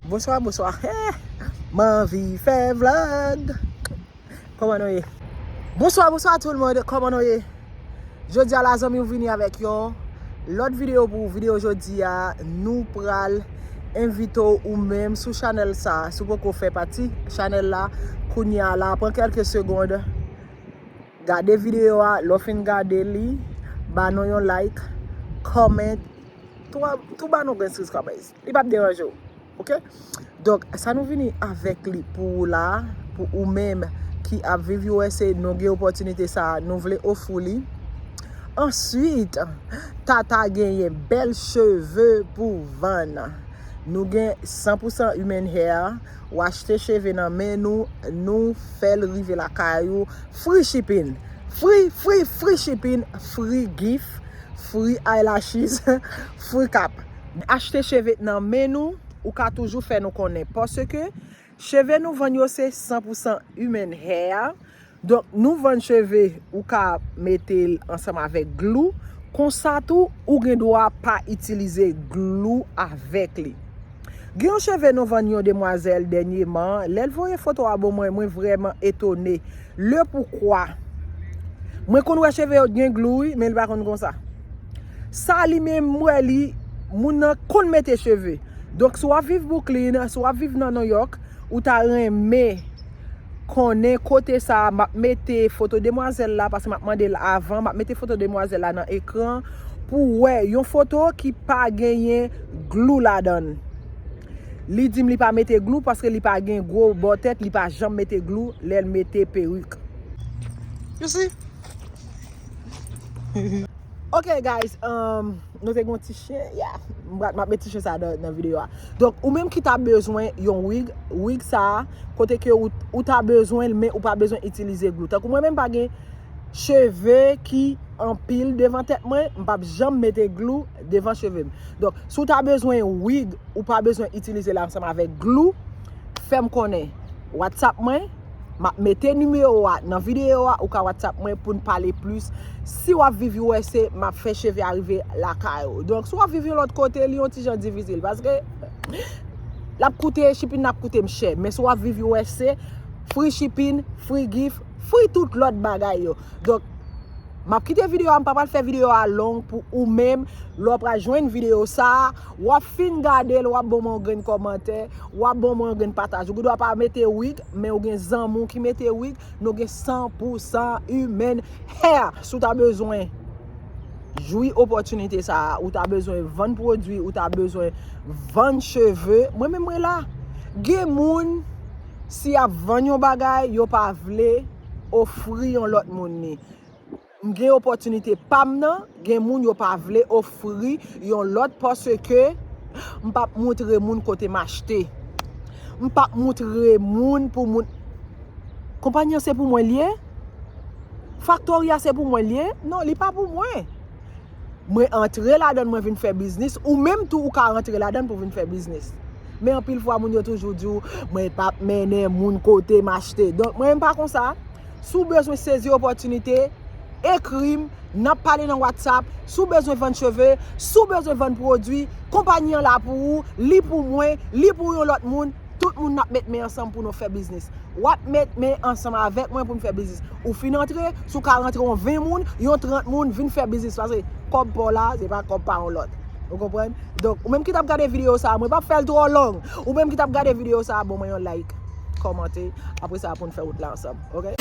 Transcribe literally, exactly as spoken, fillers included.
Bonswa, bonswa. Eh, m anvi fè vlog. Kòman nou ye? Bonswa, bonswa tout le monde. Kòman nou ye? Jodi a la zanmi, ou vini avèk yon lòt videyo pou ou. Videyo jodi a, nou pral envite w ou menm sou chanèl sa. Si w poko fè pati chanèl la, kounye a la, pran kèlke segond, gade videyo a, lè w fin gade li, ba nou yon like, comment, tou, tou ba nou grenn subscribers. Li p ap deranje w. Oke? Donk, sa nou vini avèk li pou ou la, pou ou menm ki ap viv U S A, nou gen opòtinite sa, nou vle ofri li. Answit, Tata genyen bèl cheve pou vann. Nou gen san pou san human hair. Ou achte cheve nan men nou, nou fè l rive lakay ou. Free shipping. Free, free, free shipping. Free gift. Free eyelashes. Free cap. Achte cheve nan men nou, ou ka toujou fè nou konnen. Paske cheve nou vann yo se san pou san human hair. Donk, nou vann cheve, ou ka mete l ansanm avèk glou. Konsa tou, ou gen dwa pa itilize glou avèk li. Gen yon cheve nou vann yon demwazèl dènyeman. Lè l voye foto a ban mwen, mwen vrèman etone. Le poukwa? Mwen konn wè cheve yo t gen glou, wi, men li pa konn konsa. Sa li menm, m wè li, moun nan konn mete cheve. Donk, si w ap viv Brooklyn, si w ap viv nan New York, ou ta renmen konnen kote sa a, m ap mete foto demwazèl la, paske m ap mande l avan, m ap mete foto demwazèl la nan ekran pou w wè yon foto ki pa genyen glou ladan l. Li di m li pa mete glou paske li pa gen gwo bò tèt, li pa janm mete glou lè l mete perik. You see? Ok, guys, um, nou te gen yon ti chen, yeah. M ap met ti chen sa nan, nan videyo a. Donk, ou menm ki ta bezwen yon wig, wig sa a, kote ke ou, ou ta bezwen l, men ou pa bezwen itilize glou. Tankou mwen menm pa gen cheve ki anpil devan tèt mwen, m p ap janm mete glou devan cheve m. Donk, si w ta bezwen wig, ou pa bezwen itilize l ansanm avèk glou, fè m konnen. WhatsApp mwen, m ap mete nimewo a nan videyo a, ou ka WhatsApp mwen pou n pale plis. Si w ap viv U S A, m ap fè cheve a rive lakay ou. Donk, si w ap viv yon lòt kote, li yon ti jan difisil, paske l ap koute, shipping nan ap koute m chè. Men si w ap viv U S A, free shipping, free gift, free tout lòt bagay yo. Donk, m ap kite videyo a, m pa pral fè videyo a long pou ou menm. Lè w pral jwenn videyo sa a, w ap fin gade l, w ap ban mwen yon grenn kòmantè, w ap ban mwen yon grenn pataj. Ou gen dwa pa mete wig, men ou gen zanmi w ki mete wig, nou gen san pou san human hair. Si w ta bezwen jwi opòtinite sa a, ou ta bezwen vann pwodui, ou ta bezwen vann cheve, mwen menm mwen la. Gen moun, si y ap vann yon bagay, yo pa vle ofri yon lòt moun li. M gen opòtinite pa m nan, gen moun yo pa vle ofri yon lòt paske m p ap moutre moun kote m achte. M p ap moutre moun pou moun. Konpayi an se pou mwen l ye? Faktori a se pou mwen l ye? Non, li pa pou mwen. Mwen antre ladan l, mwen vin fè biznis, ou menm tou ou ka rantre ladan l pou vin fè biznis. Men anpil fwa moun yo toujou di w, mwen p ap mennen moun kote m achte. Donk, mwen menm pa konsa. Si w bezwen sezi opòtinite, ekri m, n ap pale nan WhatsApp. Si w bezwen vann cheve, si w bezwen vann pwodui, konpayi an la pou ou, li pou mwen, li pou yon lòt moun. Tout moun n ap met men ansanm pou nou fè biznis. W ap met men ansanm avèk mwen pou n fè biznis. Ou fin antre, si w ka rantre yon ven moun, yon trant moun, vin fè biznis. Paske kòb pa w la, se pa kòb pa yon lòt. Ou konprann? Donk, ou menm ki t ap gade videyo sa a, mwen p ap fè l twò long. Ou menm ki t ap gade videyo sa a, ban mwen yon like, kòmante. Apre sa, pou n fè wout la ansanm. Ok?